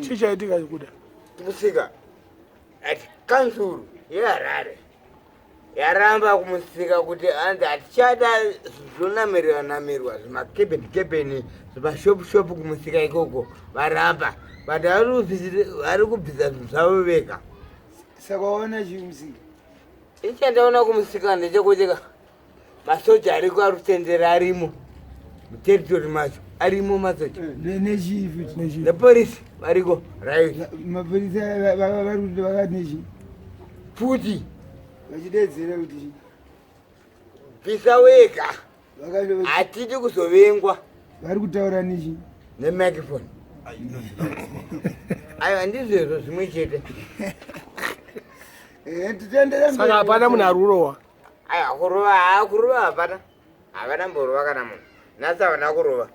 Chii chaitika kuda? Kumusika ati kanzuru yeHarare yaramba kumusika kuti hanzi hatichada zvonamirwa namirwa zvimakebheni kebheni zvimashopu shopu kumusika ikoko. Varamba, but vari kubvisa zvinhu zvavo vega. Saka waona chii kumusika? Ichandaona kumusika ndechekuti masoja ariko, ari kutendera, arimo muterritory macho, arimo masoja. Nechii futi? Nepolisi variko, right. Mapurisa vari kuti vakati nechii? Futi. Vachidedzera kuti chii? Bvisa wega, hatidi kuzovengwa. Vari kutaura nechii? Nemicrophone. Aiwa, ndizvezvo zvimwe chete. Titendere. Saka hapana munhu ari kurohwa? Aiwa, kurova, haa, kurova hapana, havana mborova kana munhu nhasi, havana kurova.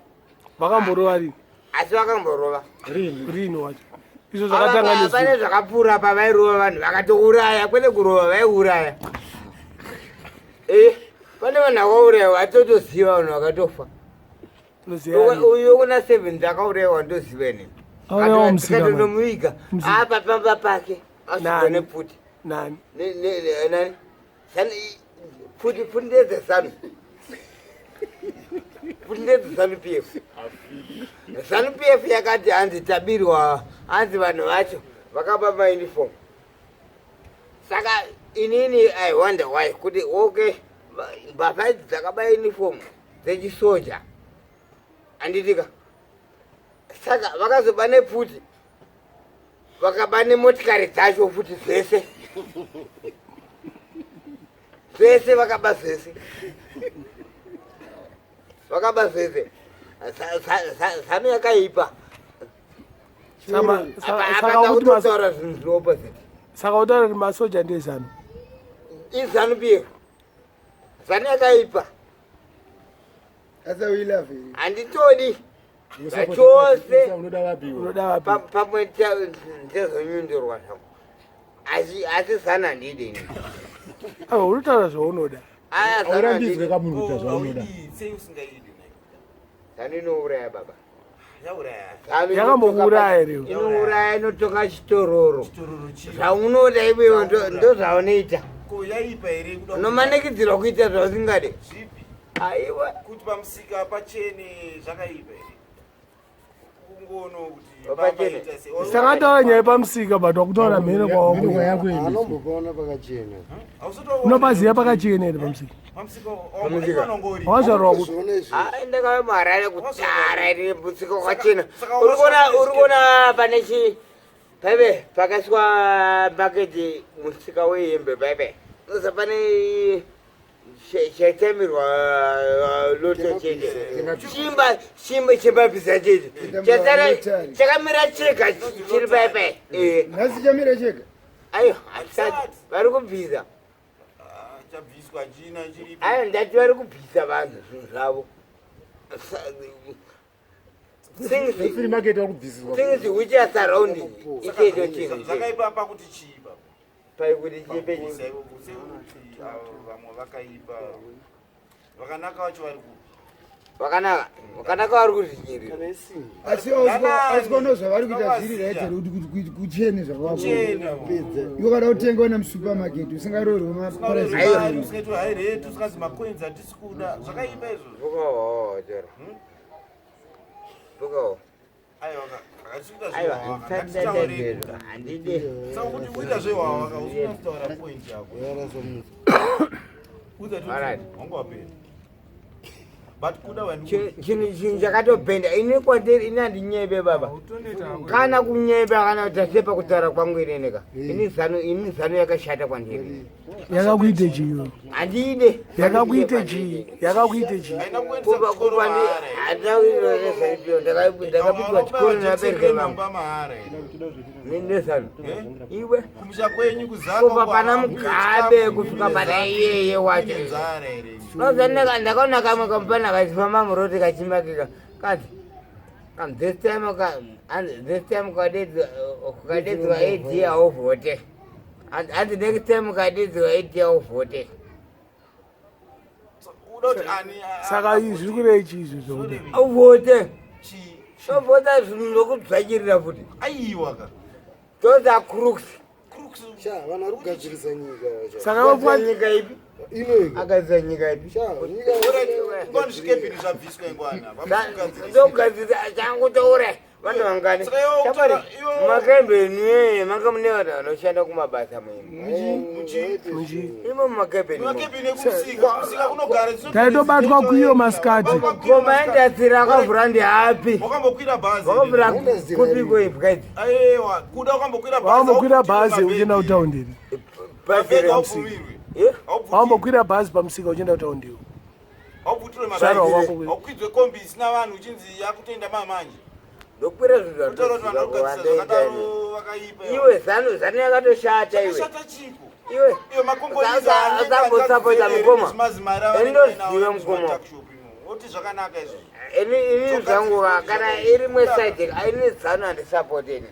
Vakamborova rini? Asi vakamborova. Rini wacho izvo zvakatanga? Pane zvakapfuura pavairova vanhu, vakatouraya, kwete kurova, vaiuraya. Pane vanhu vakaurayiwa, atotoziva vanhu vakatofa. Uyo kuna seven akaurayiwa, ndoziva inini. Aurayiwa musika mani. Tikatonomuiga apa pamba pake, asvika nepfuti. Nani? Nani? Pfuti ndedzeZANU, pfuti ndedzeZANU PF. ZANU PF yakati hanzi tabirwa, hanzi vanhu vacho vakaba mauniform. Saka inini I wonder why kuti, okay, mbavha idzi dzakaba uniform dzechisoja, handitika? Saka vakazoba nepfuti, vakaba nemotikari dzacho futi, zvese zvese vakaba, zvese vakaba zvese. ZANU yakaipa. Saka kuti Apatakutotaura zvinhu zviri opposite. Saka utaura kuti masoja ndeZANU? IZANU PF, ZANU yakaipa. Asi auilove here? Handitodi zvachose. Unoda vapiwa? Unoda vapi? Pamwe ndezonyundurwa zvangu, asi ZANU handidi ini. Aiwa, unotaura zvaunoda. Aya, ZANU Aurambidzwe handidi. kamunhu kuita zvaunoda. Sei usingaidi? ZANU inouraya, baba. Yauraya? ZANU Yakambokuuraya here iwe? Inouraya, inotonga chitororo. Chitororo chii? Zvaunoda iwewe ndo zvaunoita. Ko yaipa here kuda? Unomanikidzirwa kuita zvausingade. Zvipi? Aiwa. Kuti pamusika pachene zvakaipa here? Kungono kuti Pachene. paita sei? Saka taura nyaya yepamusika, but wakutaura mhene Mhene kwawako. kwayakuendeswa. Anombopaona pakachena. Unopaziva pakachena here pamusika? Pamusika. Pamusika. Pamusika. Wazvarwa kuti? Zviona izvi. Ah, ndakauya muHarare kudhara iri, musika wakachena. Saka Uri kuona pane chi paive pakaiswa maketi, musika wehembe paive oza pane chaitamirwa loto chete, chimba chimba chembapisa chete chasara chakamira chega chiri paipai. Nhasi chamira chega? Aiwa, hatisati, vari kubvisa. Chabviswa china chiripo. Aiwa, ndati vari kubvisa vanhu zvinhu zvavo. Things Free market wakubvisiswa. Things which are surrounding ichecho chinhu. Zvakaipa pakuti chii baba? Paikuti chipe? Sei kuti avo vamwe vakaipa, vakanaka vacho vari kupi? Vakanaka, vakanaka vari kuzvinyirira. Kana isimbi. Asi kuona zvavari kuita zviri right here kuti kuchene zvakavako? Chena. Iwe kada kutenga wena musupermarket usingarorwe maprice. Usingaitwa high rate, usingazi macoins hatisi kuda, zvakaipa izvozvo. Vukawo chero, vukawo. Aiwa, hatisi kuita Aiwa. zvehwahwa, ngatitaurei kuda. Handidi. Saka kuti uita zvehwahwa, usina kutaura point yako. Udza kuti Alright. wanga wapera, but kuda wani. Chinhu chakatobhenda ini kwandiri, ini handinyebe, baba, kana kunyeba kana kutasepa kutaura kwangu ineneka. Ini ZANU, ini ZANU yakashata kwandiri. Yakakuite chii? Handide. Yakakuite chii? Yakakuite chii? Haina kuendesa Kuba kuchikoro kuba ndi mahara here? handina kuita, ndakapindwa chikoro nevabereki vangu. mahara here? NeZANU iwe? Kumusha kwenyu kuzaka. Kubva pana Mugabe kusvika pana iyeye wacho. Nzara here? Noza ndakaona kamwe kamupana kachifamba muroti kachimakika kanzi kam this time this time ukadedzwa ED hauvhote, hanzi next time ukadedzwa ED hauvhote. Uda kuti ani Saka izvi zviri kurei chii izvi zvokuda? Uvhote. Chii? Tovhota zvinhu zvokudzvanyirira futi. Aiwa ka. Those are crooks. Crooks. Sha, vanhu vari kugadzirisa nyika. Sha. Saka vapuwa nyika ipi? Ino ika. Agadzirisa nyika ipi? Sha, nyika. Ngwani zvikebhini zvabviswa ingwana. Vamukugadzirisa. Ndokugadzirisa changu toura. Vanhu vangani? Saka iwe Shamwari, iwe- makembeni eh, manga mune vanhu vanoshanda kumabasa muimba. Muchi. Imo mumakembeni. Makebhini ekumusika. Kusika kunogara. Taitobatwa kuiyo masikati. Komaindasiri akavhura ndihapi. Wakambokwira bhazi. Wakavhura Industry kupiko imbwa idzi. Aiwa, kuda wakambokwira bhazi. Wambokwira bhazi uchienda kutaundi here? Bhazi Mabhegi remusika. haubvumirwi. Eh? Wambokwira bhazi pamusika uchienda kutaundi iwo? Haubvutirwe Sara mabhegi. wako- Haukwidzwe kombi isina vanhu uchinzi yakutoenda mamanje. Ndokwira zvinhu Kutaura kuti vanhu varikugadzirisa zvakadaro vakaipa. Iwe zanu zanu yakatoshata iwe. Shata chiko. Iwe. Iwe makomboniza Usambosapota mukoma. Endoziva mukoma. Oti zvakanaka izvo. Ini ini zvangu kana iri mwe side ini zanu handisapoti ini.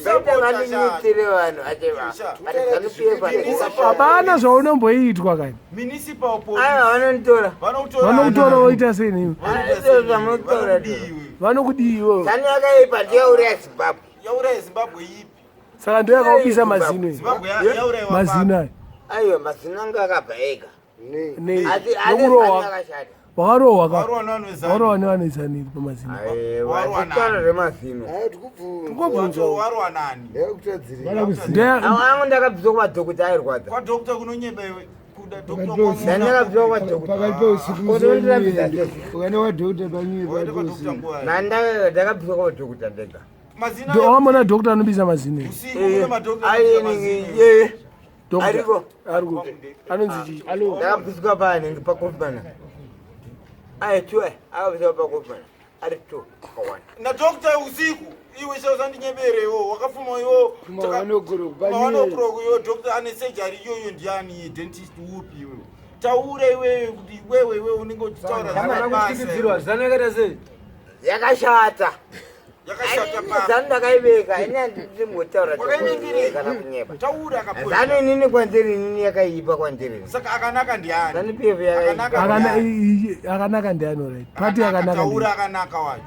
Baita vandinyitire vanhu acheva. But zanu PF handisapoti. Hapana zvaunomboitwa kani. Municipal police. Aiwa vanonditora. Vanokutora. Vanokutora woita sei nemi? Izvo zvamunotaura. Vanokudii iwewe? Zanu yakaipa ndiyauraya Zimbabwe. Yauraya Zimbabwe ipi? Saka ndo yakaubisa mazino iyi. Zimbabwe yaurayiwa. Mazino ayo. Aiwa mazino anga akabva ega. Nei. Nei? Asi asi zanu Nokurohwa. yakashata. Wakarohwa ka. Varohwa nevanhu veZanu. Wakarohwa nevanhu veZanu pamazino. Aiwa Warwa zitano nani? remazino. Aya tikubvunza. Kungobvunzwa. Warwa nani? Yakutadzirira. Ndeya Awo angu ndakabviswa kumadhokota airwadza. Kwa doctor kunonyeba iwe. Kuda doctor Pakati Ndani ndakabviswa kumadhokota. Pakati peusiku Unondirambidza sei? ukaenda kwadhokota panyuye Waenda kwa pakati doctor peusiku. nguva. Nanda ndakabviswa kumadhokota ndega. Mazino wamona doctor anobisa mazino iyi. usiku kune madoctor anobisa mazino. Ayi Doctor. Ariko. Ariko. Anonzi chii? Ndakabviswa panenge pakofana. Ayi two akabviswa pakofana. Ari two akawanda. Na doctor usiku iwe usandinyeberewo iwo wakafuma iwo Kuma one o'clock, Kuma panyuye. one o'clock iwo doctor ane surgery iyoyo ndiani dentist upi iwe taura iwewe kuti iwewe iwewe unenge uchitaura Kana kutyikidzirwa zanu yakaita sei? Yakashata. Yakashata pa Zanu ndakaiveka ini handimbotaura Wakaivingirei? kana kunyepa. Taura Zanu akapoita. inini kwandiri inini yakaipa kwandiri. Saka akanaka ndiani? Zanu PF yakaipa. Akanaka Akana- ndiani? akanaka ndiani right? Pati akanaka Taura ndiani? akanaka wacho.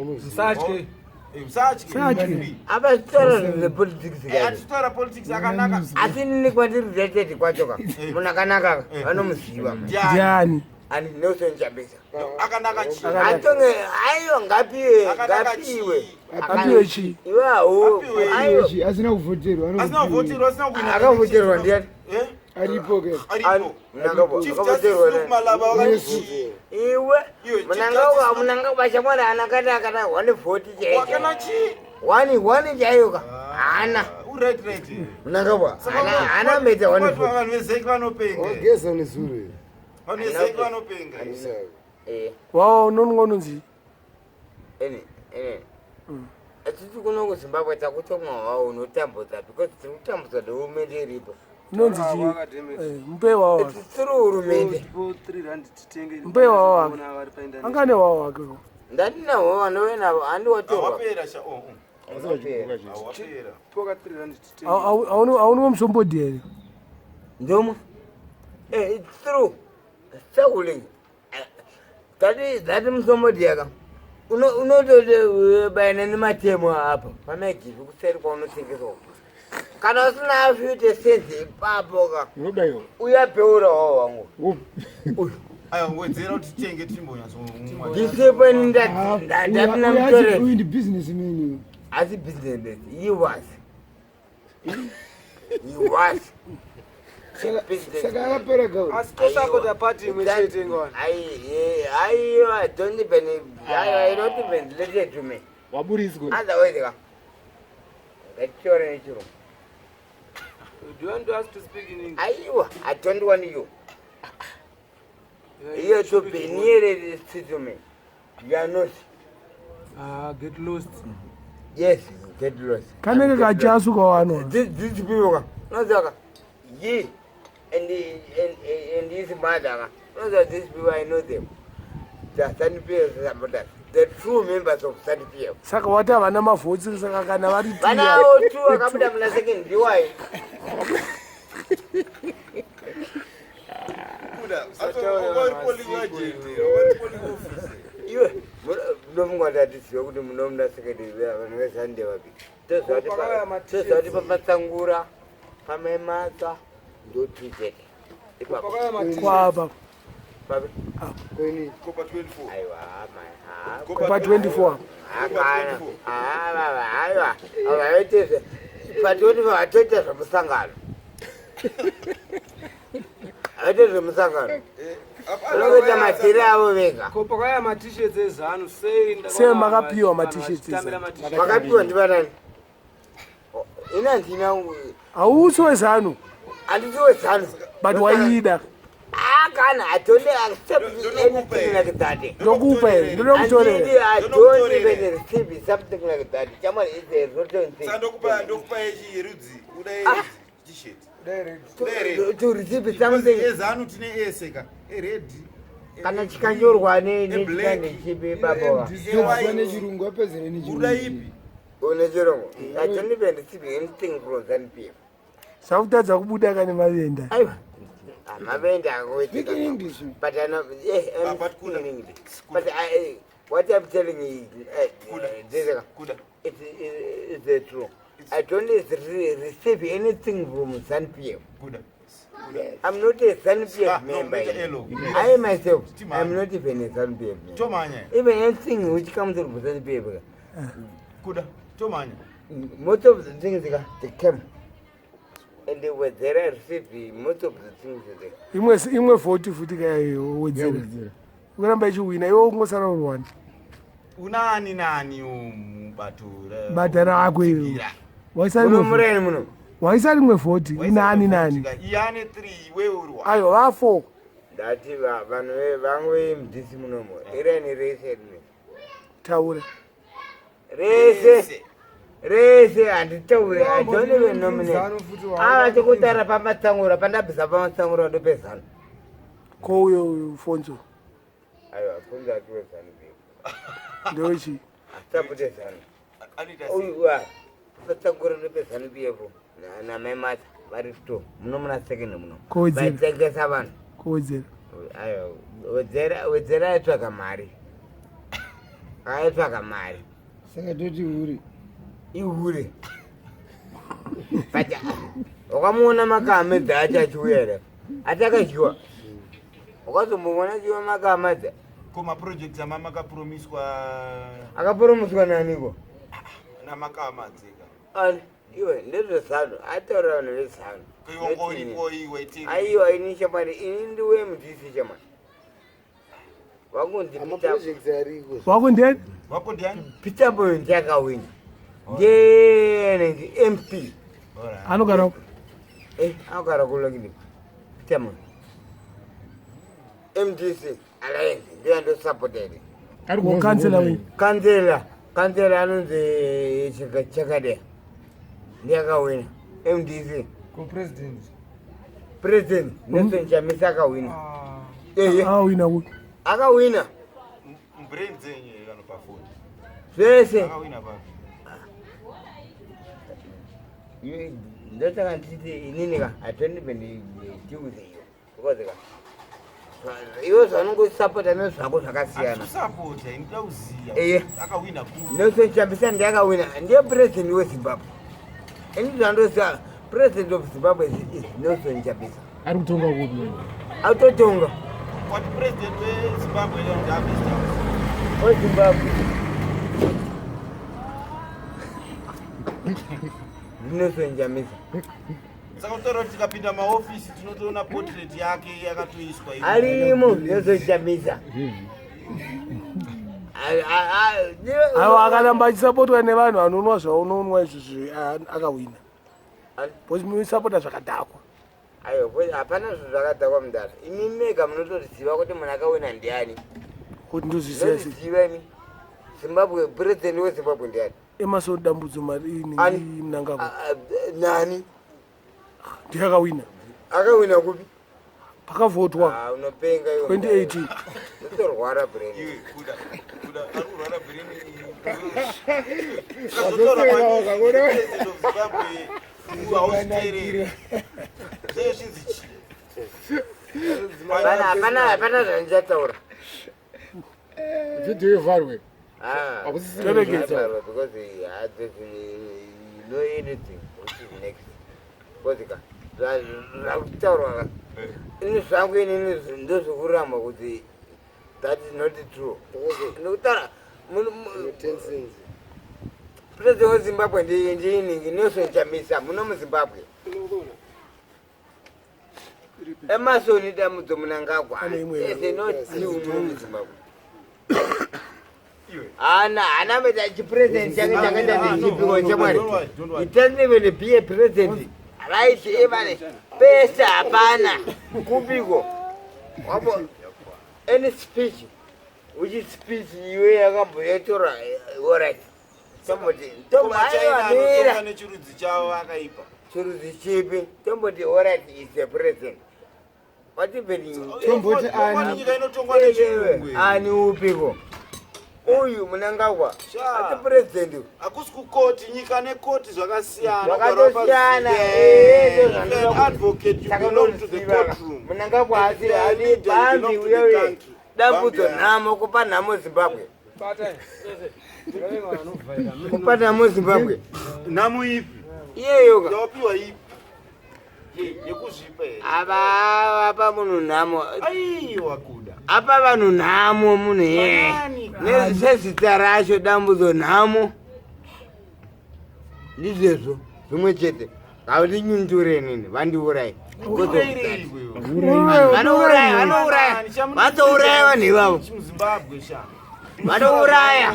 Musatye. Eh, usatye. Usatye. Apa zvitaura zvinhu zvepolitics Eh, kaizvo. atitaura politics akanaka. Asi inini kwandiri related kwacho ka. Munhu akanaka Eh. vanomuziva. Ndiani? Ndiani? Ani Nelson Chamisa. Akanaka chii? Atonge aiwa ngapiwe Akanaka ngapiwe. chii? Apiwe chii? Iwe hawo. Apiwe. Aiwa. Asina kuvhoterwa. Asina kuvhoterwa, asina kuwina. Akavhoterwa ndiani? Eh? Aripo ke. Aripo. Mnangagwa. Chief Justice Akavhoterwa Luke nani? Malaba wakati Yesu. chii? Iwe Iwe, Chief Mnangagwa Justice- Mnangagwa shamwari anakati akana 140 chaiyo. Wakana chii? One one chaiyo ka. Hana. Uright right. Mnangagwa. Saka Hana hana meta 140. Vanhu vezeki vanopenga. Wageza nezuro. Vanhu vezeki vanopenga. Eh. Wawa unononga unonzi Ene ene. Atiti kuno kuZimbabwe takutomwa wawo unotambudza because tiri kutambudzwa nehurumende iripo. Unonzi chii? Eh, mupe wawa wake. Tiri hurumende. Mpe wawa wake. Angane wawa wake. Ndandinawo vanove navo handiwatorwa. Wapera sha. Oh. oh. Wapera. Auni wemusombodhi here? Ndomo. Eh, it's true. Struggling. Tati tati musombodhi yaka. Unotobayana nematemo apa pamagivi kuseri kwaunotengeswa. Kana usina 50 cents ipapo ka. Unobayiwa. Uyabheura wawo wangu. Aya wedzera kuti titenge timbonyatsomwa. Ndisipo ini ndatina mutorero. Uyu ndi businessman. Asi business he was. He was. Saka akapera gauri. Asi tosapota pati imwe chete ingwana. I don't even I don't even listen to me. Waburiswa. Otherwise ka. Ngatiore nechirungu. Do you want us to speak in English? Aiwa, I don't want you. You are to be nearest to me. You are not. Ah, get lost. Yes, get lost. Kanenge kachasu kawanwa. These people ka. Unoziva ka. Ye and his mother ka. Unoziva these people I know them. The ZANU PF supporters. The true members of ZANU PF. Saka wati havana mavhotsi saka kana vari two Vanawo two vakabuda muna second ndiwai. Kuda. Uri polling agent. Uri polling officer. Iwe Ndofunga kuti hatizive kuti munomuna sekete vanhu vezande vapi. Toziva kuti paMatsangura, paMaimatsa ndo two chete. Ipapo. Kwapa. Papi? Kopa 24. Aiwa, mai. Kopa Pa 24. Hakana. Aiwa. Havaite patoti vatoita zvemusangano. Havaite zvemusangano. Vanoita madhiri avo vega. Ko pakauya maT-shirts eZanu sei ndakaona Sei makapiwa vanhu ma-t-shirts vachitambira eZanu? ma-t-shirts? Vakapiwa ndivanani? Ini handina. Hausi weZanu. Handisi weZanu. But waida. Kana, I don't accept anything like that. Ndokupa here, ndoda Handidi, kutorera. I don't even receive something like that. Chamari is a rotten thing. Saka ndokupa, ndokupa yechi yerudzi uda yerudzi t-shirt. To receive something. EZanu tine eseka ered. Kana chikanyorwa Eblack. nechipi baba. Nechirungu apedzere. Uda Nechirungu. ipi? Une chirungu. I don't even receive anything from ZANU PF. Zvakutadza kubuda kane mavenda. Aiwa. Mavenda Speak in English. But I know, yeah, I'm Ah, but speaking Kuda. in English. But I, what I'm telling you, Kuda. this, Kuda. it's the truth. I don't receive anything from ZANU PF. Kuda. I'm not a ZANU PF Ah, no, member. unoita elo. I myself, Timanya. I'm not even a ZANU PF member. Tomanya. Even anything which comes from ZANU PF, Kuda. Tomanya. most of the things they came. And they were there, I received most of the things there. Imwe vhoti futi kaiwedzera. Ukaramba ichiwina iwe ungosara uri one. Unani nani mubato? Bata rako iwe. Waisa Muno rimwe vhoti. mureni muno. Waisa rimwe vhoti. Inani nani? Iyane 3, iwewe uri 1. Aiwa, va4. Ndati vanhu vangu veMDC munomo, irani rese rine. Taura. Rese. Rese handitaure, I don't even nominate. Ava tikutaura paMatsangura, pandabvisa paMatsangura ndopezano. Ko uyo uyo Fonzo? Aiwa, Fonzo atiwe ZANU PF. Ndewechi? Asapute ZANU. Anoita sei? Uyu patsangura ndopeZANU PF namai Mata vari two muno muna second muno. Kowedzera. Vaitengesa vanhu. Kowedzera. Aiwa, wedzera, wedzera aitsvaga mari. Aitsvaga mari. Saka toti uri. Ihure. But wakamuona makahamedza acho achiuya here? Atakadyiwa. Wakazombomuona achiuya makahamadza? Ko maprojects amamakapromiswa? Akaporomuswa naniko? Namakamadzeka. Ani, iwe ndezveZanu, ataura vanhu veZanu. Kuiwongoripo iwe tiri. Aiwa, ini shamwari, ini ndiwe MDC shamwari. Wakunzi Peter. Amaprojects ariko. Wako ndiani? Wako ndiani? Peter Moyo ndiye akawina. Ndiye MP. Alright. Anogara uko. Anogara kuLongdale. Peter Moyo. MDC Alliance ndiyo andosapota here. Ko kansela wenyu? Kansela anonzi Chakadea. Ndiye akawina. MDC. Ko president? President Nelson Chamisa akawina. Ehe. Akawina kupi? Akawina. Mubrain dzenyu kano pafoni. Zvese. Akawina papi? Ndosaka nditi inini ka, I don't even deal with you because ka iwe zvaunongosapota nezvako zvakasiyana. Atisapota, inoda kuziya. Ehe. Akawina kupi? Nelson Chamisa ndiye akawina, ndiye president weZimbabwe. Ini zvandoziva, president of Zimbabwe is Nelson Chamisa. Ari kutonga kupi? Autotonga. Kwati president weZimbabwe ndamr. WeZimbabwe Nelson Chamisa. Saka kutaura kuti tikapinda maofisi tinotoona portrait yake yakatoiswa iyo. Arimo Nelson Chamisa. Aiwa, akaramba achisapotwa nevanhu vanonwa zvaunonwa izvozvi, akawina. Because muisapota zvakadhakwa. Aiwa, hapana zvinhu zvakadhakwa mudara. Imi mega munotoziva kuti munhu akawina ndiani. Kuti ndozviziva sei? Nozviziva imi. Zimbabwe, president weZimbabwe ndiani? Emmerson Dambudzo Marini. Ani? Mnangagwa. Nani? Ndiye akawina. Akawina kupi? Pakavhotwa. Ah, unopenga iwe. 2018. Unotorwara brain. Iwe Kuda, Kuda ari kurwara brain. Wazoseka wakaona. President of Zimbabwe hauzviteereri zvee zvinzi chii? Hapana, hapana, hapana zvandichataura. Vhidhiyo ivharwe. Ah, Hakusisina Toregedza. zvavharwa because there's no anything which is next. Because ka zvakutaurwa ka ini zvangu inini ndozvokuramba kuti that is not true. Ndikutaura president weZimbabwe ndiiningi Nelson Chamisa muno muZimbabwe. Emerson Dambudzo Mnangagwa Ane imwe is not new muno muZimbabwe. Ana ana meta chipresident chake chakaita nechipiko chamwari. Don't worry, don't worry. It doesn't even be a president. Right even pesa hapana kupiko. Wapo any speech which speech iwe yakamboyatora alright. Tomboti Koma China anotonga tomboaiwa nechirudzi chavo akaipa. chirudzi chipi tomboti alright is a president. What even Tomboti ani. Kwani nyika inotongwa nechirungu here? ani upiko uyu Mnangagwa Sha. ati president Hakusi kukoti, nyika nekoti zvakasiyana. Zvakatosiyana, If you're an advocate, you belong to the courtroom. Mnangagwa If you're a asi leader, you bambi belong to the uye country. dambudzo Bambi, nhamo kupa nhamo Zimbabwe kupa nhamo Zimbabwe Nhamo ipi? iyeyoka Yawapiwa ipi? Yekuzvipa here? ava apa munhu nhamo Aiwa kuda. apa vanhu nhamo munhu ye Panani. sezita racho dambudzo nhamo ndizvezvo zvimwe chete havandinyundure inini vandiurai Urairei iwewe? vanouraya vanouraya vatouraya vanhu ivavo Chimuzimbabwe sha. vanouraya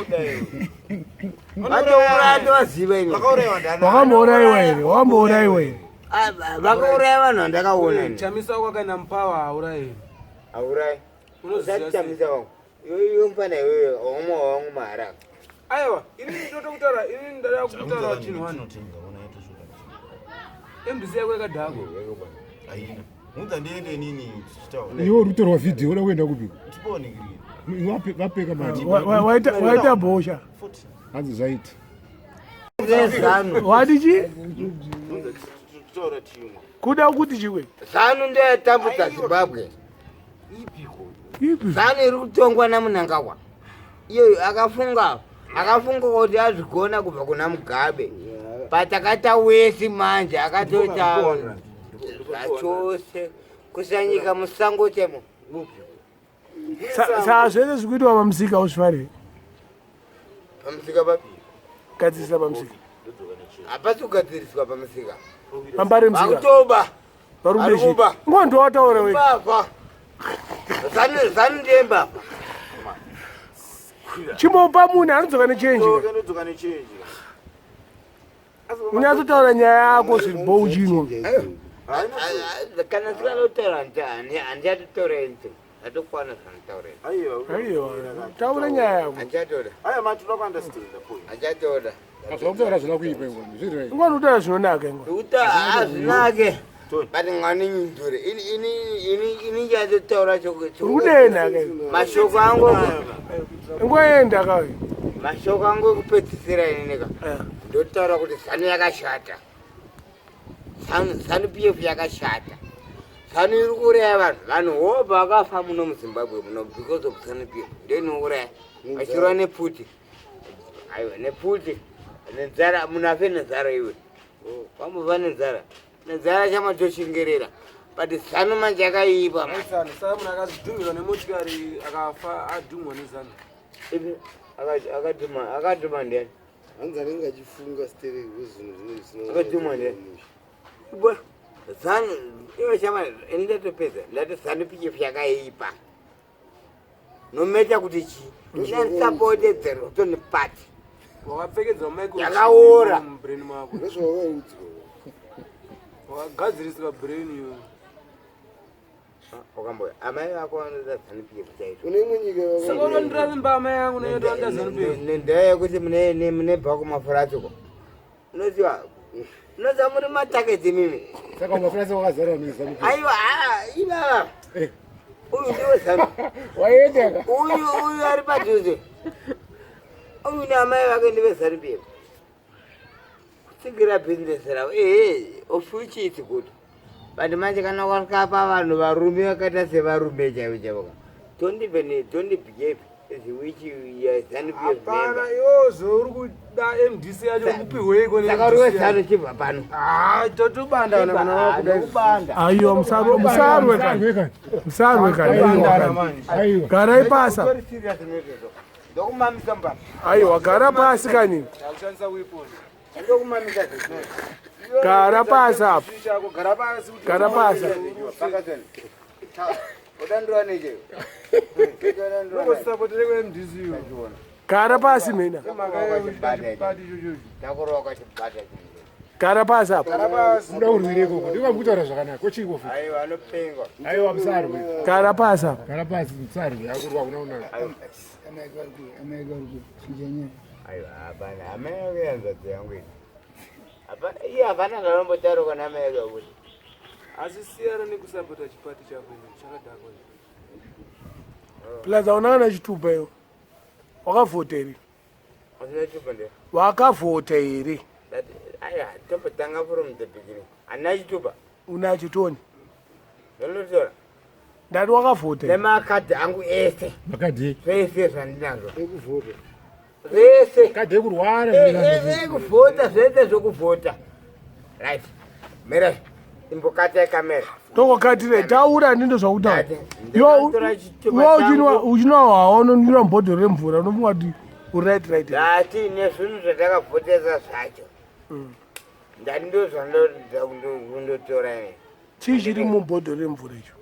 vatouraya tovaziva ini Vakaurayiwa ndani? Wakambourayiwa here? Wakambourayiwa here? Ah, vakauraya vanhu vandakaona ini Chamisa wako akaenda mupawa haurayi. aurai Unoziva usati sei? Chamisa wangu iwe mufana iwewe wamwe wangu maharaka Aiwa, ini ndotokutaura, ini ndada kutaura chinhu wani. MDC yako yakadhakwa. Haina. Unza ndiende nini tichitaura. Iwe uri kutorwa vhidhiyo uda kuenda kupiko? Tipoonekirira. Vapeka mari. Waita bhosha. Hanzi zvaita. Zanu Wati chi? Unza tichitaura chimwe. Kuda kuti chiwe. Zanu ndoyatambudza Zimbabwe. Ipi? Zanu iri kutongwa naMnangagwa iyoyo akafunga akafunga kuti azvigona kubva kuna Mugabe but akaita wesi manje akatoita zvachose kusanyika musango chemo. Saka zvese zviri kuitwa pamusika uzvifarire. Pamusika papi? Gadzirisa pamusika. Hapasi kugadziriswa pamusika. Pambare musika. Vakutoba. Varume Vari kuba. Ngo ndowataura wega. Mbavha. Zanu Zanu ndiye mbavha. Chimbopa munhu anodzoka nechenji. Ndodzoka nechenji. Unyatsotaura nyaya yako zviri uchinwa. Kana sikanotaura handichatotaura anything. Atokwana zvanotaura. Aiwa. Aiwa, taura nyaya yako. Handichatoda. Aiwa man toda kuunderstand the point. Handichatoda. Zvakutaura zvina kuipa iwe. Zviri right. Ngo ndikutaura zvinonaka ngo. Nekuti hazvinake. But ngani nyindure. Ini ndichatotaura Uri kudena ka. mashoko angu Ngoenda ka. mashoko angu ekupedzisira ininika. Ndotaura kuti Zanu yakashata. Zanu PF yakashata. Zanu iri kuuraya vanhu. Vanhu hobva vakafa muno muZimbabwe muno because of Zanu PF. Ndoinouraya. Vachirwa nepfuti. Aiwa nepfuti. Nenzara munhu afe nenzara iwe. Wambova nenzara. Nenzara chamatoshingerera. But Zanu manje yakaipa. Zanu, saka munhu akazvidhumirwa nemotikari akafa adhumwa neZanu. Ipi akadhuma akadhuma ndiani? Hanzi anenge achifunga stereki zvinhu zvinenge zvisina Akadhumwa ndiani? Bo Zanu iwe chama ini ndatopedza ndati Zanu PF yakaipa. No matter kuti chii. Ndisapoti the rotten party. Wakapfekedzwa microchip Yakaora. mubrain mako. Ndozvawakaudzwa. Wakagadziriswa brain iwe. Wakamboya amai vako vanoda Zanu PF chaizvo. Une imwe nyika Saka unondira mbama yangu netoanda Zanu PF. Nendaa yekuti munebva kumafuratsiko. Unoziva unoziva muri mataketi mimi. Saka mafurasi wakazara neZanu. Aiwa ivava. Uyu ndiwe Zanu. Waenda ka. Uyu ari padhuze. Uyu naamai vake ndive Zanu PF. Kutsigira bhizinesi ravo. Ehe, of which is good. But manje kana wakapa vanhu varume vakaita sevarume chaivo chaivo ka. Don't even don't behave. which you are ZANU PF member. Hapana, iwewe zvauri kuda MDC yacho kupihweiko Saka uri weZANU chibva pano. Ah, totobanda kana kana wakuda. Ndokubanda. Aiwa, musarwe, musarwe kani, musarwe kani. Tobandana manje. Aiwa. Garai pasi. Utori serious nezvezvo. Ndokumamisa mbama. Aiwa, gara pasi kani. Takushandisa weapon. Ndokumamisa zvezvo. Gara pasi apa. Chako gara pasi kuti Gara pasi. Pakazoni. Udandirwa neche. Unosapotere ku MDC iwe. Gara pasi mena. Maka yechipati ichocho. Takurova kwachibata. Gara pasi apa. Gara pasi. Muda kurwira ikoko. Ndiko kutaura zvakanaka. Kochiko futi. Aiwa anopengwa. Aiwa musarwe. Gara pasi apa. Gara pasi musarwe. Akurwa kuna unaka. Aiwa hapana. Amai yake yanzadzi yangu ini. Hapana, iye hapana zvanombotaura kana amai yake kuti. Asi siyana nekusapota chipati chako icho chakadhakwa. Plus hauna kana chitupa iwe. Wakavhota here? Asina chitupa nde. Wakavhota here? That aiwa tombotanga from the beginning. Handina chitupa. Unacho Tony? Ndinotora. Ndati wakavhota here? Nemakadhi angu ese. Makadhi. Zvese zvandinazvo. Ekuvhota. Zvese. Kadhi ekurwara. Ekuvhota zvese zvekuvhota. Right. Mira. Imbokata kamera. Tokokatire taura ndindo zvakutaura. Ndati, ndakatora chitupa Iwe changu. uchinwa hwawa unonwira mubhodhoro remvura unofunga kuti uri right right. Ndati nezvinhu zvatakavhotesa zvacho. Ndati ndozvandotora ini. Chii chiri mubhodhoro remvura icho?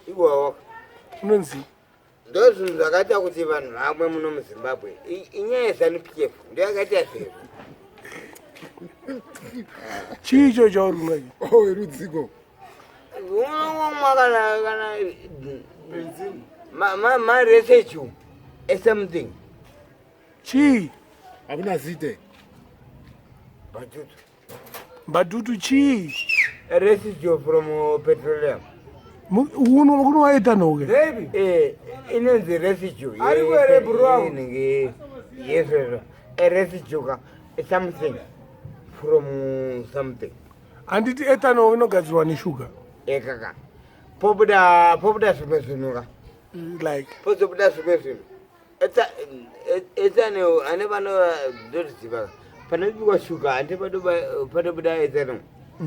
Iwawo. Unonzi Ndozvinhu zvakaita kuti vanhu vamwe muno muZimbabwe. Inyaya yeZANU PF ndoyakaita zvezvo. Chii icho chauri kunwa icho? Oh, rudziko. Unomwa kana ma residue esomething. Chii? Hakuna zite. Batutu. Mbatutu chii? Residue from petroleum. Uno kunwa ethanol ke? Baby. Inonzi residue. Ari kuhere bro wako? Inenge yezvezvo. A residue ka something from something. Handiti ethanol inogadzirwa neshuga? Ekaka. Pobuda zvimwe zvinhu ka. Like Pozobuda zvimwe zvinhu. Ethanol ane vano ndoziva. Panobikwa shuga handi panobuda ethanol.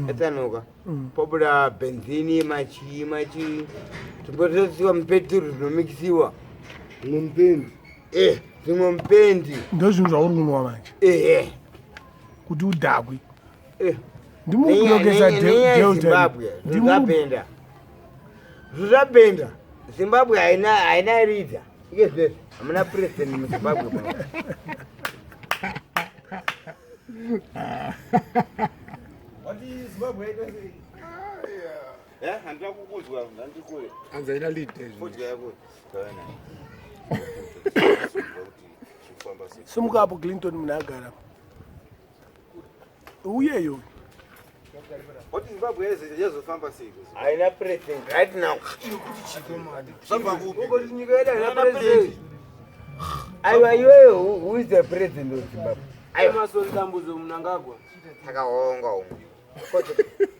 Ethanol ka. Pobuda benzini machi machi. Zvimbototsiwa mupeturu zvinomikisiwa. Mupendi. Zvimwe mupendi. Ndozvinhu zvauri kunwa manje Ehe. kuti udhakwe. Ndimukudokesa Zimbabwe zvabhenda. Zvabhenda. Zimbabwe haina leader. Ike zvezvi hamuna president muZimbabwe muno. Wati Zimbabwe yaita sei? Handina kukuzwa, handiri kure. Hanzi haina leader izvo. Fodya yako. Tauya nayo. Kuti zvikufamba sei. Simuka apo Clinton, munhu agara uyeyo. Wati Zimbabwe yazofamba sei? Haina president right now. Zvabva kupi? Ukoti nyika yedu haina president. Aiwa iwewe, who is the president of Zimbabwe? Aiwa. Emmerson Dambudzo Mnangagwa. Takaonga umwe.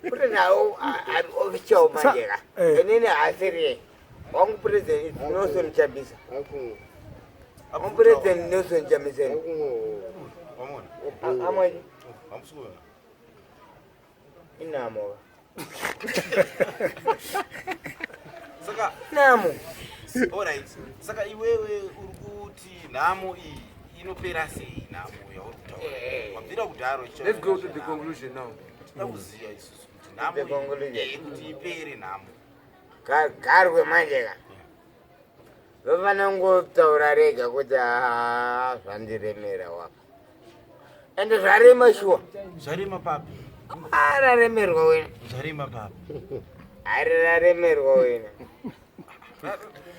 Kuti nawo ari official manje ka. Inini haasiri wangu president is Nelson Chamisa. Wangu president Nelson Chamisa. Wamona? Amweni Hamusi kuona? inamo. Saka Namo. alright. Saka iwewe uri kuti nhamo iyi inopera sei, nhamo yauri kutaura? Wabvira kudharo. Let's go to the conclusion now. Tinoda kuziva isusu kuti nhamo The conclusion. kuti ipere nhamo. Garwe manje ka. Vafana kungotaura rega kuti haa, zvandiremera wapa. Ende zvarema shuwa. Zvarema papi? Araremerwa wena. Zvarema papi? Ari raremerwa wena.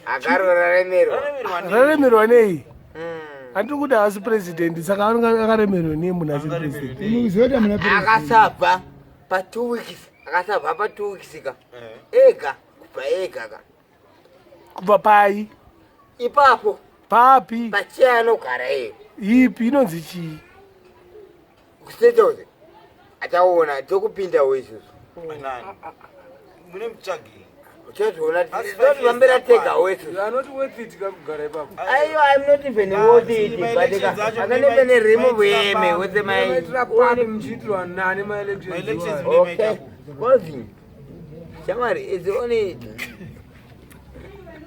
Agarwe raremerwa. Raremerwa nei? Raremerwa nei? Mm. Handiri kuti haasi president, saka anenge akaremerwa nei munhu asiri president? Unoziva kuti hamuna president. Akasabva pa 2 weeks, akasabva pa 2 weeks ka ega, kubva ega ka. Kubva pai? Ipapo. Papi? Pachiya anogara iye. Ipi inonzi chii? State House achaona tokupindawo isusu. Nani? Mune mutsvagei? Uchazoona Asi 5 years totofambira tega dzakwana. wesu. You are not worth it kakugara ipapo. Aiwa, I'm not even worth it, but Ma-elections acho akanebe neremove yeme with my Maitira papi muchiitirwa nani ma-elections Ma-elections iwayo? Okay. Kozi. Shamwari, it's only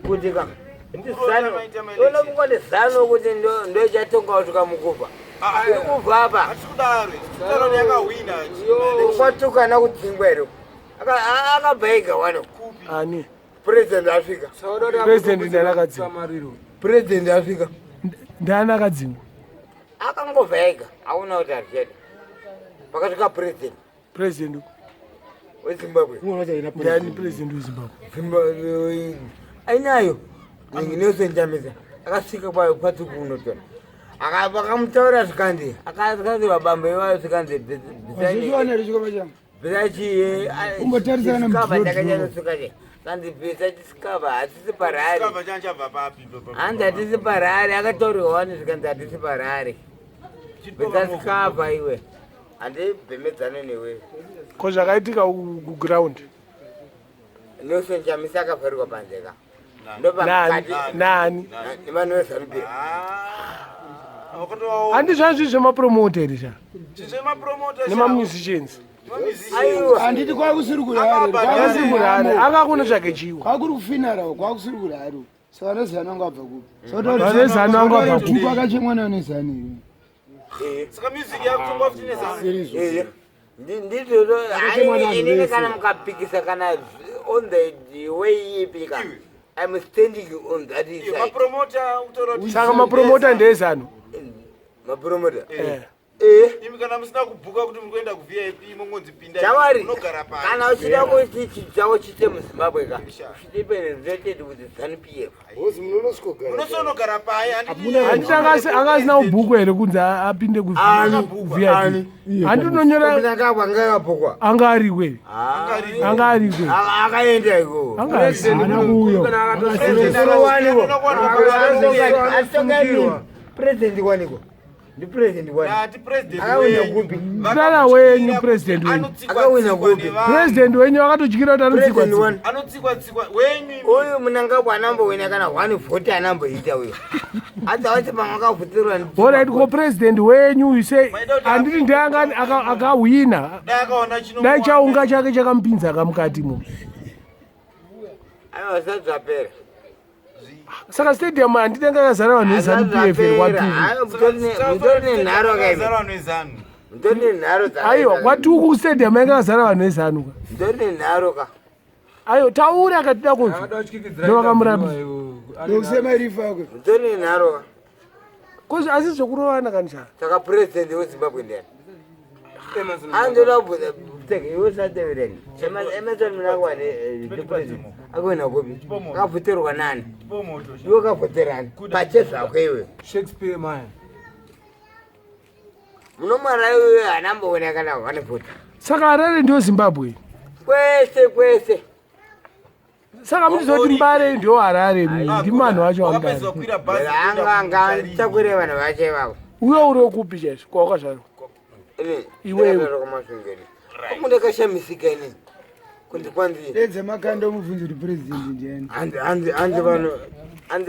kuti ka Mukuroora maita ma-elections. unokungoti zano kuti ndochatonga kusvika mukufa. Iri kubva apa. Hatisi kudaro. Kutaura kuti yakahwina. Kwatukana kudzingwa here. Akabva ega wano. Ani? President asvika. Sauda kuti President ndiani akadzingwa? Samariro. President asvika. Ndiani akadzingwa? Akangobva ega. Aona kuti hazvichada. Pakasvika president President weZimbabwe. ndiani president weZimbabwe? Zimbabwe ainayo Nelson Chamisa akasvika kwatuku unotora vakamutaura zvikanzi akazi vabambo ivayo zvikanzi Wazvichiwana here chikwama changu? bvisa Umbotarisana chisikava mudhudhu. chakanyatsosuka che kanzi bvisa chisikava hatisi parari Chikabva changa chabva papi? hanzi hatisi parari akataurirwa wani zvikanzi hatisi parari bvisa sikava iwe handibhemedzane newe. Ko zvakaitika kuground? Nelson Chamisa akavharirwa panze ka Nani? ndopakati Nani? nevanhu veZANU-PF. Handi zvazvi zvemapromoter here sha? Zvemapromota. Nemamusicians. Aiwa. Handiti kwakusiri kurare. Asi murare akakunotsvage chiwa. Kwakuri kufinara kwakusiri kurare. Saka nezano anga abva kupi? Vane zano anga abva kupi? Tuku akachemwa nayo nezano iwe. Saka music yakutongwa futi neZANU. Eya. Ndizvozvo hai, inini kana mukapikisa kana on the way ipi ka, I'm standing on that Iyo, side. mapromota kutaura kuti Saka mapromota ndeezano. Mapromota. Eh. Eh. Imi kana musina kubhuka kuti muri kuenda kuVIP mongonzi pinda Chamwari, munogara pasi. kana uchida kuti chavo chiite muZimbabwe ka, chiite related with ZANU-PF. Munosonogara pai. Handiti angasina kubhukwa here kunzi apinde kuVIP? Handi unonyora Mnangagwa ngakabhukwa. Anga arikwe. Anga arikwe. Akaenda iko. Anga ari. Haana kuuya. President waniko? Ndi president wani? Ati president Akawina wenyu. kupi? Mudara wenyu, president wenyu. Akawina kupi? President wenyu akatotyira kuti anotsikwa President tsikwa. wani? Anotsikwa tsikwa wenyu. Uyu Mnangagwa anambowina kana one vote anamboita uyu. Adza wacho pamwe akavhutirwa. Alright, ko president wenyu you say handiti ndianga akahwina? Dai akaona chino. Dai chaunga chake chakamupinza kamukatimo. Aiwa, zvisati zvapera. Saka stadium handiti anga yakazara vanhu veZANU PF here kwaTuku? Mutori nenharo kaimi. Vanhu veZANU. Mutori nenharo. Aiwa, kwaTuku stadium yanga yakazara vanhu veZANU ka. Mutori nenharo ka. Aiwa, taura akatida kunzwa. Akada kutyikidzira Ndovakamurambisa. Ndokusema irifa yako. Mutori nenharo ka. Kozi asi zvokurovana kanisa. Saka president weZimbabwe ndiani? Andoda kubvunza teke iwe usatevereni. Emerson Mnangagwa ndipresident akuenda kupi? Akavhutirwa nani? Iwe ukavhutirani pache zvako iwe. Shakespeare man. Munomara iwe hanamboona kana one vote. Saka Harare ndiyo Zimbabwe? Kwese kwese. Saka muchizoti Mbare ndiyo Harare, ndi manhu vacho Wakapedza vaMbare. kukwira bhazi. Anga anga achakwire vanhu vacho ivavo. Uyo uri wekupi chaizvo kwawakazvarwa? Iwewe. Kwamasungeni kundakashamisika inini kunzi kwanzi Dedze makanda umubvunze kuti president ndiani. Hanzi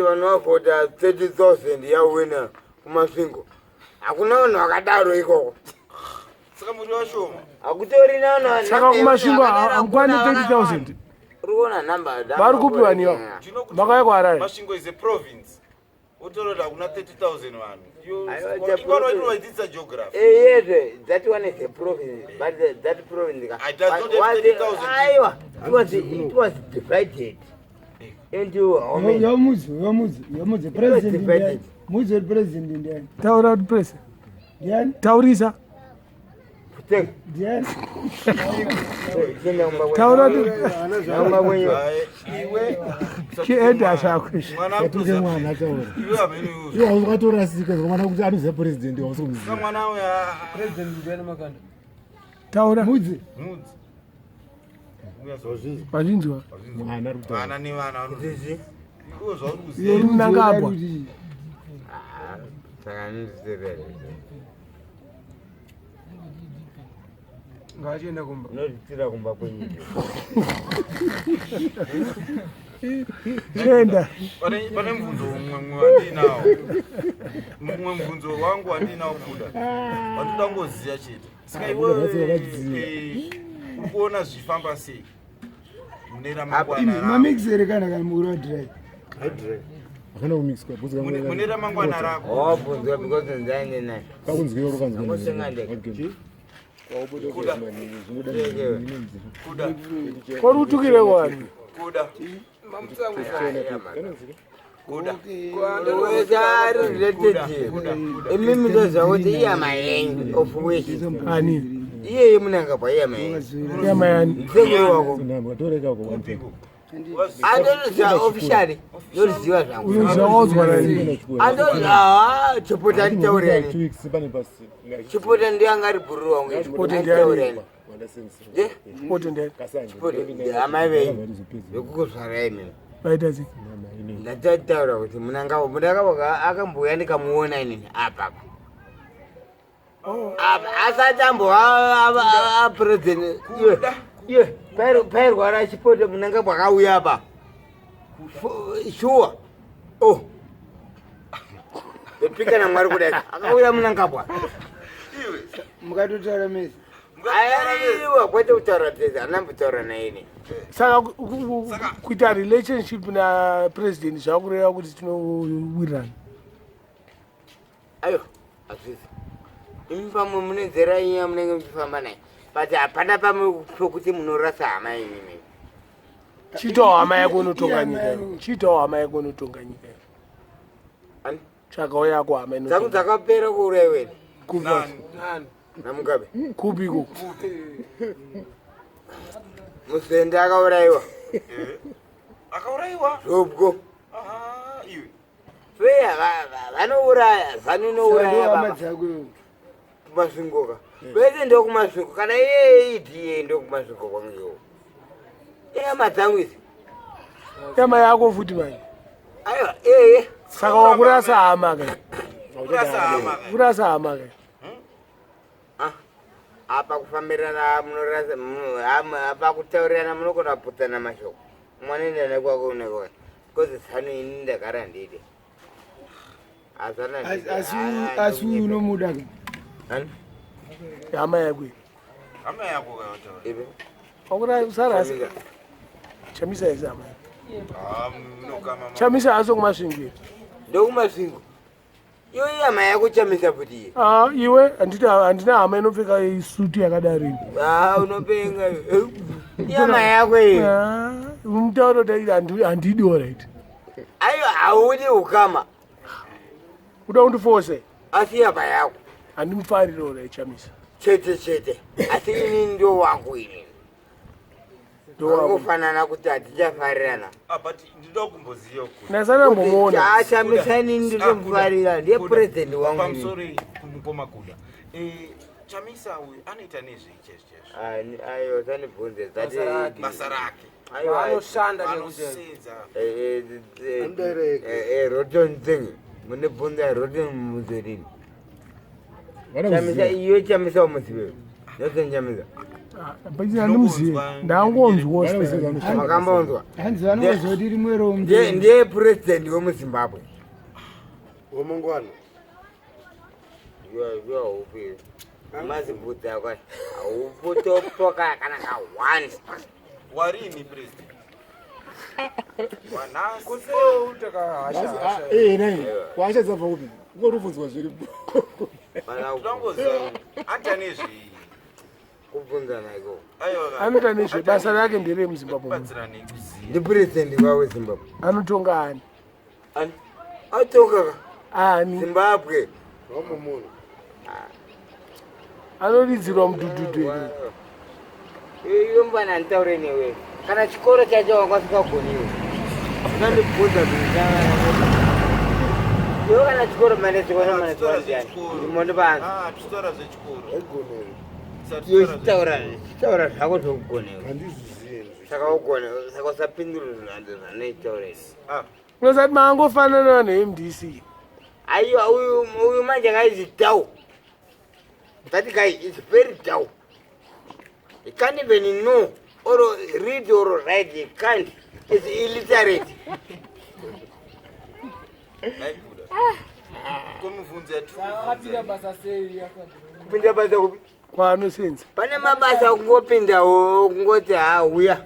vanhu vavhota 30,000 yawina kuMasvingo. Hakuna vanhu vakadaro ikoko. Saka muri washoma. Hakutorina vanhu. Saka kuMasvingo hamukwani 30,000? Uri kuona namba. Vari kupiwa niwa makauya kuHarare. Masvingo is a province. Wotaura kuti hakuna 30,000 vanhu. Aiwa, it's a Ingwani province. waidzidzisa geography. Yes, that one is a province, but that province It does not have 30,000. Aiwa, it was divided into how many? Yomudzi, yomudzi, yomudzi president ndiani? Divided. Mudzi kuti president ndiani? Taura kuti president. Ndiani? Taurisa. Teka, Ndiani? chienda kumba kwenyu. Taura kuti Kumba kwenyu. Hai, iwe. Chienda zvako. Mwana Yatuke mwana ataura. Iwe hamene iwe. Iwe wakatorasika mwana kuti anoziva president Saka wausikuziva. mwana uyu President ndiani makanda? Taura. Mudzi. Mudzi. Vazvinzwa. Mwana ari kutaura. Vana nevana Zizi. iwe zvauri kuziva. Uri Mnangagwa. Saka ndizivere. Ngachienda kumba. Unozvitira kumba kwenyu. Chienda. Pane mubvunzo mumwe wandinawo, mumwe mubvunzo wangu wandinawo kuda wandoda kungoziva chete. Saka iwewe uri kuona zvifamba sei mune ramangwana rako? Mamix here kana mukuru wadrive? Hakana kumixwa. Mune ramangwana rako. Wabvunzwa because ndaine naye. Kakunzwiwa kukanzwa. Angosenga ndega. Kuda. Kuda. Kori utukire wani. Kuda. Kuda. Wese ari related. Imimi ndoziva kuti iyama yenyu of which. Ani? Iyeye munangagwa iyama yenyu. Iyama yani. Msekuru wako. Kupiko. Andoziva officially. Ndoziva zvangu. Unoziva waudzwa nani? Andoziva chipota nditaureni. Chipota ndiye anga ari bhururu wangu. Chipote ndiani? Nditaureni. Chipote ndiani? Chipote amai venyu. Vekukuzvarai imimi. Vaita sei? Ndatotaura kuti munangagwa munangagwa akambouya ndikamuona inini apa apa. Apa asati ambova apresident. Iye pairwara Chipote munangagwa akauya apa. Shuwa. Oh. Ndopika naMwari kudai. Akauya munangagwa. Mukatotaura mese. Aiwa kwete kutaura tese handambotaura naye ini. Saka kuita relationship napresident zvakureva kuti tinowirirana? Aiwa hazvisi. Imi pamwe mune nzera yenyu yamunenge muchifamba naye. But hapana pamwe pokuti munorasa hama yenyu imimi. Chiitawo hama yako unotonga nyika iyo. Chiitawo hama yako unotonga nyika iyo. Ani? Tsvagawo yako hama Dzangu inotonga. dzakapera kuuraiwa Kupa. naMugabe. Kupi ikoko? Musende akauraiwa. Akaurayiwa. Zvobwo. Aha, iwe. Feya vanouraya, zanu inouraya Hama baba. dzako iwe. Kumasvingoka. Vese ndokumasvingo. Kana iye idiye ndokumasvingo kwangu iwo. Ihama dzangu idzi. Yama yako futi manje. Aiwa, ee. Saka wakurasa hama ke. Kurasa hama. Kurasa hama ke. Ah, apa kufambirana munorasa apa kutaurirana munogona kuputsana mashoko. Mwana enda nekwako unekwako. Because zanu ini ndagara ndide. Hazana ndide. Asi uyu unomuda ka? Ani? Hama yako iyi. Hama yako kayataura. Ibe. Wakura usarasa. Chamisa. Chamisa isi hama yako. Ah, munokama. Chamisa aso kumasvingo. Ndokumasvingo. Iwe ihama yako Chamisa futi iye. Ah, iwe handina hama inopfeka suti yakadaro ini. Ah, unopenga iwe. Ihama yako iyi. Ah, mutauro taiti handidi alright. Aiwa haudi ukama. Kuda kundifose. Asi ihama yako. Handimufariri alright Chamisa. Chete chete. Asi ini ndo wangu ini. Ndo wangu. Kufanana kuti hatichafarirana. Ah, but ndinoda kumboziva kuti. Ndasana mbomuona. Chamisa ini ndinomufarira. Ndiye president wangu ini. Pamusoro kumukoma Kuda. Chamisa uyu anoita nezvei chaizvo chaizvo? Aiwa usandibvunze. Basa rake. Aiwa. Anoshanda chaiko chaiko. Anosenza. Rotten thing. Munibvunza rotten muzodini. Chamisa iyo Chamisa umuzive. Nelson Chamisa. Handimuzivi. Ndangonzwa. Makambonzwa. Hanzi vanongozoti rimwe Ndiye ndiye president wemuZimbabwe. Wemangwana. Iwe haupi. Mazibvudzi ako haupotopoka kana ka one. Warini president? Wanhasi. Kwasha dzabva kupi? Ungorubvunzwa zviripo. Ndinongoziva anoita nezvei. Kubvunzana ikoko. Aiwa. Anoita nezve basa rake nderemuZimbabwe. Kubatsira nekuziva. Ndi president waweZimbabwe. Anotonga ani? Ani? Atonga ka. Ani? Zimbabwe. Wamumunhu. Anoridzirwa mudhudhudhu here? Iwe mwana nditaure newe. Kana chikoro chacho wanga usingagoniwe. Unondibvunza zvinhu. Iwe kana chikoro mane chikoro mane Tichitaura chikoro ndiyani? zvechikoro. Ndimondipanza. Ah, tichitaura zvechikoro. Haigoneri. Iwe chitaura zvako zvokugonewa. Handizvizivi. Saka ugone saka usapindura zvinhu zvanoitaura izvi. Unosati maangofanana neMDC. Aiwa uyu manje ngaizi down. That guy is very down. He can't even know or read or write. He can't. He's illiterate. Naibuda. Komubvunzo Akapinda basa sei? Kupinda basa kupi? Kwaanosenza. Pane mabasa kungopindawo kungoti hauya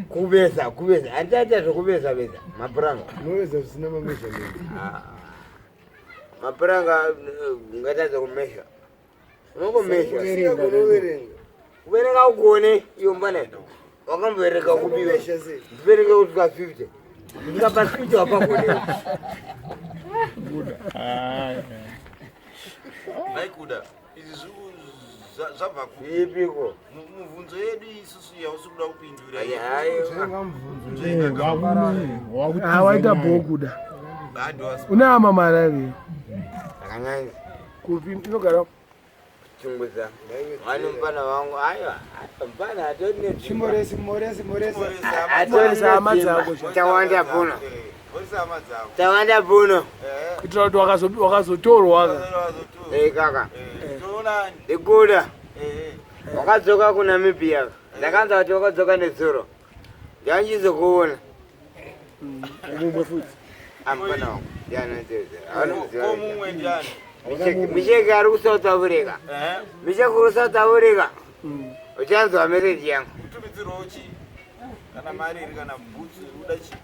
kuveza kuveza. Handichaita zvekuveza veza mapuranga. Unoveza zvisina mameasurement. Mapuranga ungatadza kumesha. Unongomesha. Unoverenga. Kuverenga ugone iyo mbana. Wakamboverenga kubiwa. Unomesha sei? Ndiverenge kusvika 50. Kusvika pa 50 wapagone. Naikuda. Izvi zvabva ku Ipiko. mubvunzo yedu isusu yausi kuda kupindura. Ah, waita bho kuda. Bado Une hama marari. Akanyanya. Kupi inogara Chunguza. Wani mpana wangu aiwa. Mpana atori nedzimba. Chimoresi, moresi, moresi. Atori Hama nedzimba. dzako cha. Tawanda puno. Moresa hama dzako. Tawanda puno. Kuitira kuti wakazotorwa ka. Eh kaka. Toona Ndikuda. Wakadzoka kuNamibia. Ndakanza kuti wakadzoka nezuro. Ndandizokuona. Mumwe futi. Ampana wangu. Ndianotezera. Anoziva. ko mumwe ndiani? Micheke ari kuSouth Africa. Micheke uri South Africa. Uchanzwa meseji yangu. Kutumidzirwawo chi kana mari iri kana bhutsu uda chi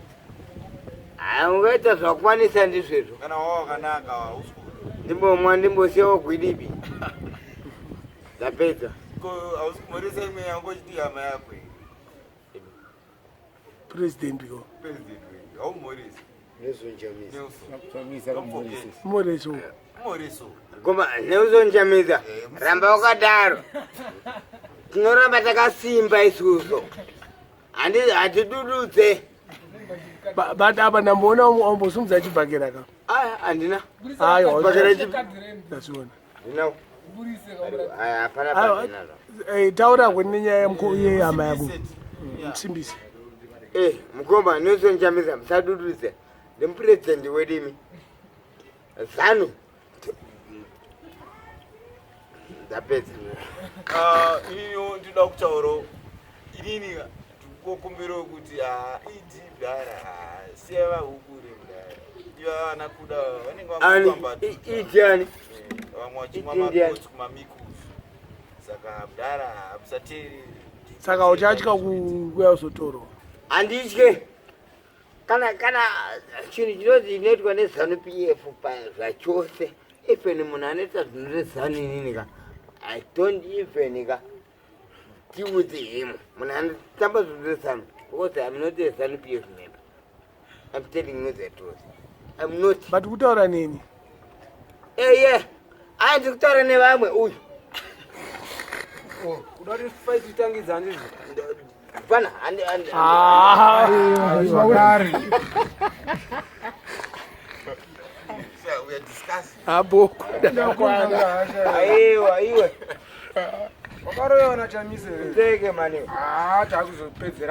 Hayi ungaita zvakwanisa ndizvezvo. kana wawa wakanaka hausi kuda. Ndimbomwa ndimbosiyawo gwidibi. Ndapedza. Ko hausi kumhoresa imwe yangu chiti hama yako iyi. President ko. President weyu haumhoresi. Nelson Chamisa. Nelson. Chamisa Don't forget. Moreso. Mhoreso. Goma Nelson Chamisa. Ramba wakadaro. Tinoramba takasimba isusu. Hatidududze. But apa ndamboona wambosumudza chibhakera ka. Aya handina. Aiwa. Chibhakera chipi? Ndazviona. Ndina. Aya hapana Aiwa. pandinazvo. Taura kune nyaya yehama yako. Musimbise. Eh, mukoma Nelson Chamisa musadududze. Ndimupresident wedu imi. Zanu. Ndapedza. Inini ndinoda kutaurawo inini ndikokumbirawo kuti idi mdara siya vahukure mdara iva vana kuda vanenge Ani vangofamba ijani. vamwe vachimwa Idi ndiani? makotsi kumamikusu saka mdara musateereri. Saka uchatya kuuya kuzotorwa. Handitye. Kana chinhu chinonzi chinoitwa neZanu PF zvachose. Even munhu anoita zvinhu zveZanu inini ka. I don't even ka deal with him. Munhu anotamba zvinhu zveZanu because I'm not a Zanu PF member. I'm telling you the truth. I'm not. But kutaura neni. Eye, aya ndiri kutaura nevamwe uyu. Kuda kuti fight itangidza handizvo? Pana handi Ah. So we are discussing. Apo kuda. Aiwa iwe. Wakaroyiwa naChamisa here? Teke mani. Ah, takuzopedzera.